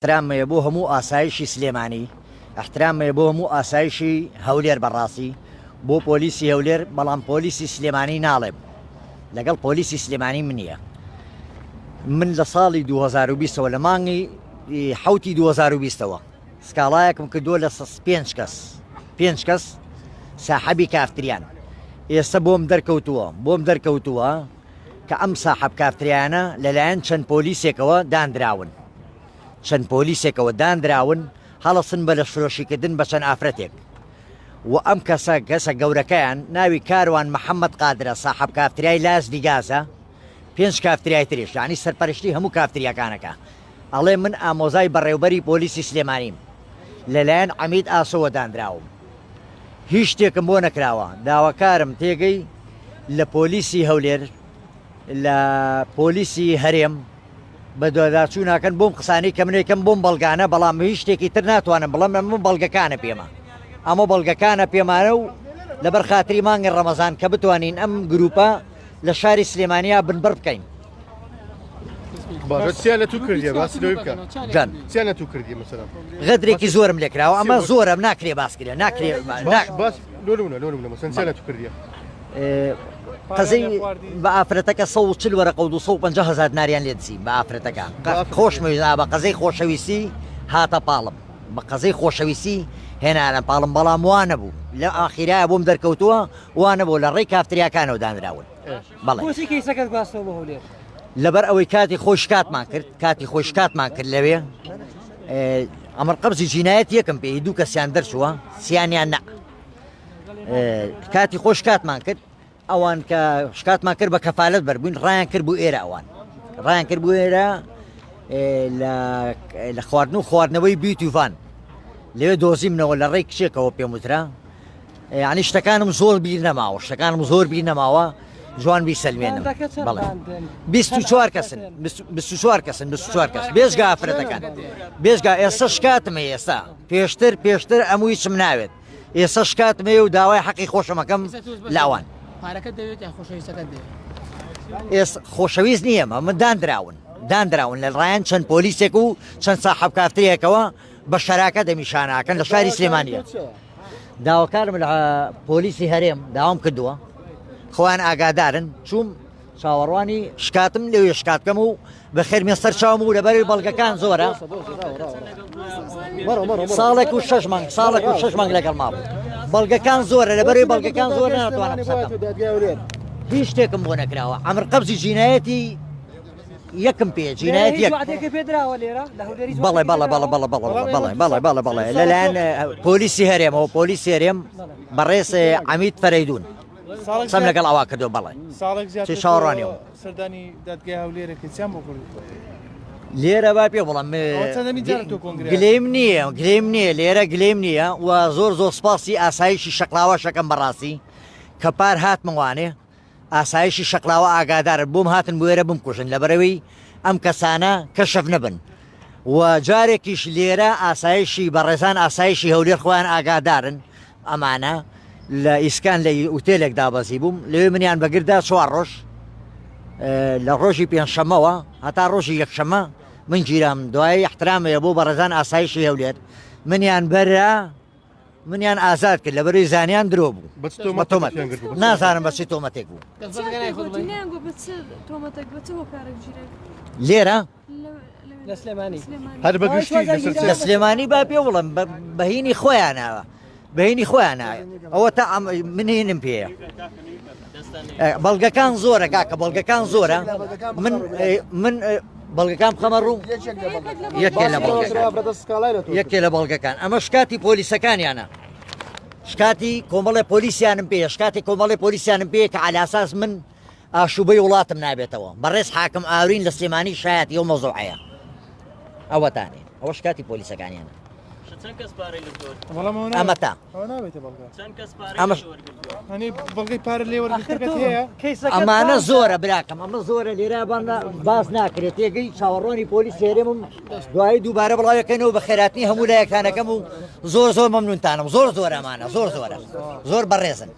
ئیحتراممەیە بۆ هەموو ئاسایشی سلێمانی، ئیحتراممەیە بۆ هەموو ئاسایشی هەولێر بەڕاستی بۆ پۆلیسی هەولێر بەڵام پۆلیسی سلێمانی ناڵێم لەگەڵ پۆلیسی سلێمانی منیە من لە ساڵی 2020ەوە لە مانگی حوتی 2020ەوە سکاڵایەکم کردووە لە پێنج کەس پێنج کەس ساحەبی کافتریان ئێستا بۆم دەرکەوتووە بۆم دەرکەوتووە کە ئەم ساحەب کافتریانە لەلایەن چەند پۆلیسێکەوە داندراون چەند پۆلیسێکەوە داندراون هەڵەسن بە لەشفرۆشیکردن بە چەند ئافرەتێک و ئەم کەسە کەسە گەورەکەیان ناوی کاروان محەممەد قادرە ساحەب کافتریای لاس ڤیگازە پێنج کافتریای تریش یانی سەرپەرشتی هەموو کافتریاکانەکە ئەڵێ من ئامۆزای بەڕێوبەری پۆلیسی سلێمانیم لەلایەن عەمید ئاسۆوە دانراوم هیچ شتێکم بۆ نەکراوە داواکارم تێگەی لە پۆلیسی هەولێر لە پۆلیسی هەرێم بەدواداچوو ناکەن بۆم قسانەی کە منێکم بۆم بەڵگانە بەڵام هیچ شتێکی تر ناتوانم بڵێم ئەمە بەڵگەکانە پێمە ئەمە بەڵگەکانە پێمانە و لەبەر خاتری مانگی ڕەمەزان کە بتوانین ئەم گروپە لە شاری سلێمانیا بنبڕ بکەین. باشە چیان لە تو کردیە باسی لەوەی بکە جان چیان لە تو کردیە مەسەلەن غەدرێکی زۆرم لێکراوە ئەمە زۆرم ناکرێ باس کرێ ناکرێ باش باس لۆ نمونە لۆ نمونە مەسەلەن چیان لە تو کردیە قەزەی بە ئافرەتەکە 140 وەرەقە و 250 هەزار دیناریان لێ دزیم بە ئافرەتەکە خۆشمەویست بە قەزەی خۆشەویستی هاتە پاڵم بە قەزەی خۆشەویستی هێنانە پاڵم بەڵام وا نەبوو لە ئاخیرایە بۆم دەرکەوتووە وا نەبوو لە ڕێی کافتریاکانەوە دانراون بەڵێ. بۆچی کەیسەکەت گواستەوە بۆ هەولێر؟ لەبەر ئەوەی کاتی خۆی شکاتمان کرد کاتی خۆی شکاتمان کرد لەوێ ئەمر قەبزی جینایەت یەکم پێی دوو کەسیان دەرچووە سیانیان نا کاتی خۆش کاتمان کرد ئەوان کە شکاتمان کرد بە کەفاالت بەربووین ڕایان کرد بوو ئێرە ئەوان ڕایان کرد بوو ئێرە لە خواردن و خواردنەوەی بیوتیڤان لەوێ دۆزیمنەوە لە ڕێی کچێکەوە پێم وترا یعنی شتەکانم زۆر بیر نەماوە شتەکانم زۆر بیر نەماوە جوان بیسەلمێنم بەڵێ 24 کەسن 24 کەسن 24 کەس بێژگا ئافرەتەکان بێژگا ئێستا شکاتم هەیە ئێستا پێشتر پێشتر ئەموو هیچم ناوێت ئێستا شکاتم هەیە و داوای حەقی خۆشمەکەم لاوان پارەکە دەوێت یان خۆشەویستەکەت دەوێت ئێس خۆشەویست نییە من داندراون داندراون لە ڕایەن چەند پۆلیسێک و چەند ساحەب کافترێکەوە بە شەراکە دەمیشاناکەن لە شاری سلێمانیە داواکارم لە پۆلیسی هەرێم داوام کردووە خۆیان ئاگادارن چوم چاوەڕوانی شکاتم لەوێ شکات بکەم و بەخێرمێ سەر چاوم و لەبەری بەڵگەکان زۆرە ساڵێک و شش مانگ ساڵێک و شش مانگ لەگەڵ مابوو بەڵگەکان زۆرە لەبەری بەڵگەکان زۆر ناتوانم قسە بکەم هیچ شتێکم بۆ نەکراوە ئەمر قەبزی جینایەتی یەکم پێ جینایەت یەک وعدەکە پێدراوە لێرە لە هەولێری بەڵێ بەڵێ بەڵێ بەڵێ بەڵێ بەڵێ بەڵێ بەڵێ بەڵێ لەلایەن پۆلیسی هەرێمەوە پۆلیسی هەرێم بەڕێز عەمید فەرەیدون قسەم لەگەڵ ئەوا کردو بەڵێ ساڵێک زیاتر چی چاوەڕوانیەوە سەردانی دادگای هەولێرەکەی چیان بۆ کردی لێرە با پێ بڵم ئەوە چەندەمین جارە تۆ کۆنگرە گلیم نییە گلیم نییە لێرە گلیم نییە و زۆر زۆر سپاسی ئاسایشی شەقلاوە شەکەم بەڕاستی کە پار هاتمەوانێ ئاسایشی شەقلاوە ئاگادارن بۆم هاتن بۆ ئێرە بمکوژن لەبەرئەوەی ئەم کەسانە کەشف نەبن و جارێکیش لێرە ئاسایشی بەڕێزان ئاسایشی هەولێر خۆیان ئاگادارن ئەمانە لە ئیسکان لە ئوتێلێک دابەزی بووم لەوێ منیان بەگردا چوار ڕۆژ لە ڕۆژی پێنجشەمەوە هەتا ڕۆژی یەکشەمە من گیرام دوای احترامەیە بۆ بەڕێزان ئاسایشی هەولێر منیان بەرە منیان ئازاد کرد لەبەرەی زانیان درۆ بوو بە چ بە تۆمەت تۆمەتێکیان گرت بوو؟ نازانم بە چی تۆمەتێک بوو دەستبەستەکە نای خۆت بڵێ. نیان گۆ بە چ تۆمەتێک بە چ هۆکارێک گیرای لێرە لە سلێمانی. هەر بە گشتی لەسەر لە سلێمانی با پێ بڵم بەهینی خۆیانەوە بەینی خۆیانە ئەوە تا من هینم پێیە بەڵگەکان زۆرە کاکە بەڵگەکان زۆرە من من بەڵگەکان بخەمە ڕوو یەکێ لە بەڵگەکان یەکێ لە بەڵگەکان ئەمە شکاتی پۆلیسەکانیانە شکاتی کۆمەڵی پۆلیسیانم پێ شکاتی کۆمەڵی پۆلیسیانم پێ کە علاساس من ئاشوبەی وڵاتم نابێتەوە بەڕێز حاکم ئاورین لە سلێمانی شایەتی ئەو مەوزوعەیە ئەوەتانێ ئەوە شکاتی پۆلیسەکانیانە ئەمە تا ئەمە ئەمانە زۆرە براکەم ئەمە زۆرە لێرە باس ناکرێت تێگەی چاوەڕوانی پۆلیس هێرێمم دوایی دووبارە بڵاوەکەنەوە بە خێراتنی هەموو لایەکانەکەم و زۆر زۆر مەمنونتانم زۆر زۆر ئەمانە زۆر زۆرە زۆر بەڕێزن.